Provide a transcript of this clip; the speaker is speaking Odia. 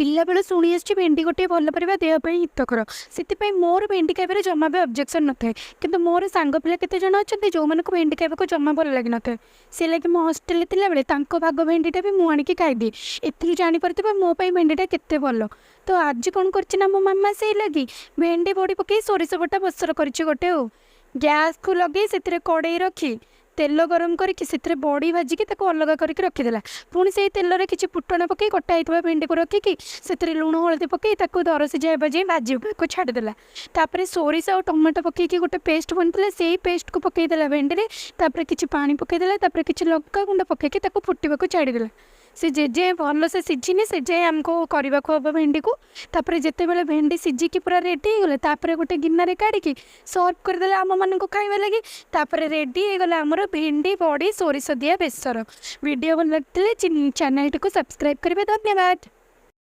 ପିଲାବେଳୁ ଶୁଣି ଆସିଛି ଭେଣ୍ଡି ଗୋଟିଏ ଭଲ ପରିବା, ଦେହ ପାଇଁ ହିତକର। ସେଥିପାଇଁ ମୋର ଭେଣ୍ଡି ଖାଇବାରେ ଜମା ବି ଅବଜେକ୍ସନ୍ ନଥାଏ। କିନ୍ତୁ ମୋର ସାଙ୍ଗ ପିଲା କେତେ ଜଣ ଅଛନ୍ତି, ଯେଉଁମାନଙ୍କୁ ଭେଣ୍ଡି ଖାଇବାକୁ ଜମା ଭଲ ଲାଗିନଥାଏ। ସେ ଲାଗି ମୁଁ ହଷ୍ଟେଲରେ ଥିଲାବେଳେ ତାଙ୍କ ଭାଗ ଭେଣ୍ଡିଟା ବି ମୁଁ ଆଣିକି ଖାଇଦିଏ। ଏଥିରୁ ଜାଣିପାରୁଥିବେ ମୋ ପାଇଁ ଭେଣ୍ଡିଟା କେତେ ଭଲ। ତ ଆଜି କ'ଣ କରିଛି ନା ମୋ ମାମା ସେଇ ଲାଗି ଭେଣ୍ଡି ବଡ଼ି ପକାଇ ସୋରିଷ ବଟା ବେସର କରିଛି ଗୋଟେ। ଆଉ ଗ୍ୟାସ୍କୁ ଲଗେଇ ସେଥିରେ କଡ଼େଇ ରଖି, ତେଲ ଗରମ କରିକି, ସେଥିରେ ବଡ଼ି ଭାଜିକି ତାକୁ ଅଲଗା କରିକି ରଖିଦେଲା। ପୁଣି ସେଇ ତେଲରେ କିଛି ଫୁଟଣ ପକାଇ, କଟା ହେଇଥିବା ଭେଣ୍ଡିକୁ ରଖିକି, ସେଥିରେ ଲୁଣ ହଳଦୀ ପକାଇ ତାକୁ ଦରସିଝା ହେବା ଯାଏଁ ଭାଜିବାକୁ ଛାଡ଼ିଦେଲା। ତାପରେ ସୋରିଷ ଆଉ ଟମାଟୋ ପକାଇକି ଗୋଟେ ପେଷ୍ଟ ବନିଥିଲା, ସେଇ ପେଷ୍ଟକୁ ପକାଇଦେଲା ଭେଣ୍ଡିରେ। ତାପରେ କିଛି ପାଣି ପକାଇଦେଲା। ତାପରେ କିଛି ଲଙ୍କା ଗୁଣ୍ଡ ପକାଇକି ତାକୁ ଫୁଟିବାକୁ ଛାଡ଼ିଦେଲା। ସେ ଯେ ଯାଏଁ ଭଲସେ ସିଝିନି, ସେ ଯାଏଁ ଆମକୁ କରିବାକୁ ହେବ ଭେଣ୍ଡିକୁ। ତାପରେ ଯେତେବେଳେ ଭେଣ୍ଡି ସିଝିକି ପୁରା ରେଡ଼ି ହେଇଗଲା, ତାପରେ ଗୋଟେ ଗିନାରେ କାଢ଼ିକି ସର୍ଭ କରିଦେଲା ଆମମାନଙ୍କୁ ଖାଇବା ଲାଗି। ତାପରେ ରେଡ଼ି ହେଇଗଲା ଆମର ଭେଣ୍ଡି ବଡ଼ି ସୋରିଷ ଦିଆ ବେସର। ଭିଡ଼ିଓ ଭଲ ଲାଗିଥିଲେ ଚ୍ୟାନେଲଟିକୁ ସବସ୍କ୍ରାଇବ୍ କରିବେ। ଧନ୍ୟବାଦ।